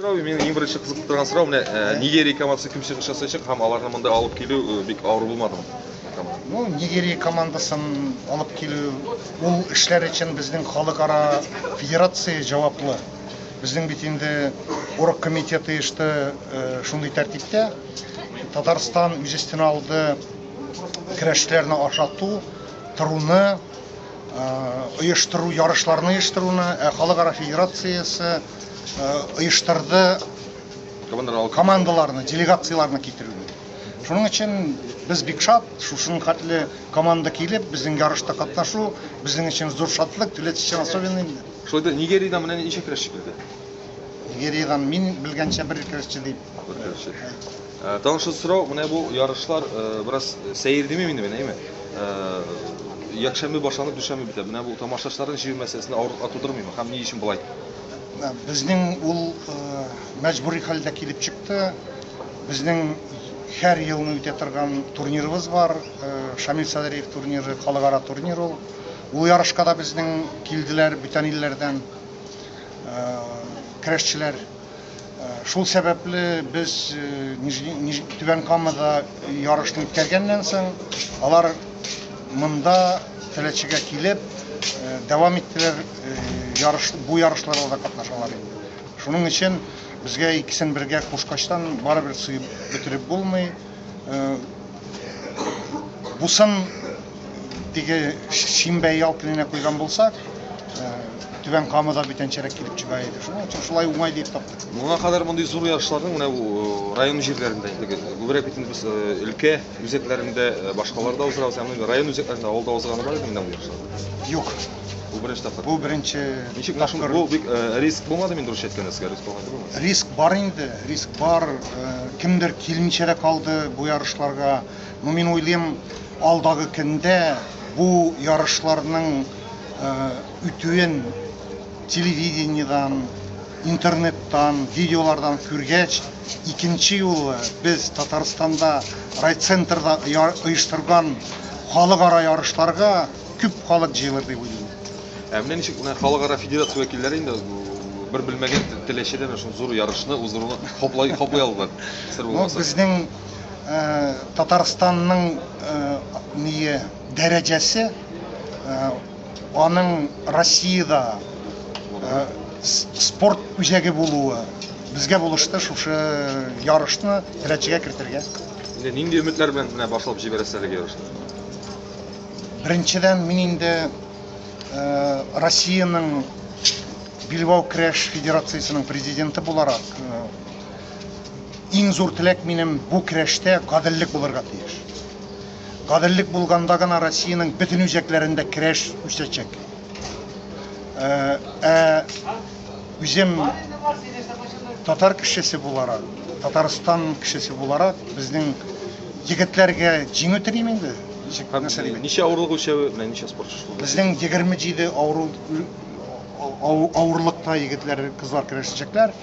Сорау, мине иң беренче кызыктырган сорау, менә Нигерия командасы кем чыгыш ясаячак һәм аларны монда алып килү бик авыр булмадымы? Ну, Нигерия командасын алып килү, ул эшләр өчен безнең халыкара федерация җаваплы. Безнең бит инде оргкомитет оешты шундый тәртиптә. Татарстан үз өстенә алды көрәшчеләрне ашату, торуны, оештыру, ярышларны оештыруны, ә халыкара федерациясе оештырды командаларны, делегацияләрне китерүне. Шуның өчен без бик шат, шушының хәтле команда килеп, безнең ярышта катнашу, безнең өчен зур шатлык, Теләче өчен особенно инде. Шулай да Нигериядән менә ничә көрәшче килде? Нигериядән мин белгәнчә бер көрәшче дип. Бер көрәшче. Тагын шул сорау, менә бу ярышлар бераз сәер димим инде мин, әйме? Якшәмбе башланып, дүшәмбе бетә. Менә бу тамашачыларны җыю мәсьәләсендә авырлыклар тудырмыймы һәм ни өчен болай? Безнең ул мәҗбүри хәлдә килеп чыкты. Безнең һәр елны үтә торган турнирыбыз бар. Шамил Садриев турниры, халыкара турнир ул. Ул ярышка да безнең килделәр бүтән илләрдән көрәшчеләр. Шул сәбәпле без Түбән Камада ярышны үткәргәннән соң, алар монда Теләчегә килеп, дәвам иттеләр, ярыш, бу ярышларда да катнашалар инде. Шуның өчен безгә икесен бергә кушкачтан барыбер сыеп бетереп булмый. Бусын теге шимбә ял көненә куйган булсак, Түбән Камада бүтәнчәрәк килеп чыга иде. Шуның өчен шулай уңай дип таптык. Моңа кадәр мондый зур ярышларның менә бу район җирләрендә инде күбрәк бит инде без өлкә үзәкләрендә, башкаларда уздырабыз, ә менә район үзәкләрендә, авылда узганы бар иде менә бу ярышлар? Юк. Бу беренче тапкыр. Бу беренче Ничек менә шул бу бик риск булмады мин дөрес әйткәндә сезгә риск булган түгелме? Риск бар инде, риск бар. Кемдер килмичә дә калды бу ярышларга. Ну, мин уйлыйм, алдагы көндә бу ярышларның үтүен телевидениедән, интернеттан, видеолардан күргәч, икенче юлы без Татарстанда райцентрда оештырган халыкара ярышларга күп халык җыелыр дип уйлыйм. Ә менә ничек менә халыкара федерация вәкилләре инде бер белмәгән Теләчедә менә шундый зур ярышны уздыруны хуплый хуплый алдылар. Сер булмаса. Безнең Татарстанның ние дәрәҗәсе аның Россиядә спорт үзәге булуы безгә булышты шушы ярышны Теләчегә кертергә. Инде нинди өметләр белән менә башлап җибәрәсез әлеге ярышны? Беренчедән, мин инде Россиянең Билбау көрәш федерациясенең президенты буларак, иң зур теләк минем бу көрәштә гаделлек булырга тиеш. Гаделлек булганда гына Россиянең бөтен үзәкләрендә көрәш үсәчәк. Ә үзем татар кешесе буларак, Татарстан кешесе буларак, безнең егетләргә җиңү телим инде. Ничек, нәрсә дип? Ничә авырлык үлчәве, менә ничә спортчы шул? Безнең 27 авыру авырлыкта егетләр, кызлар көрәшәчәкләр.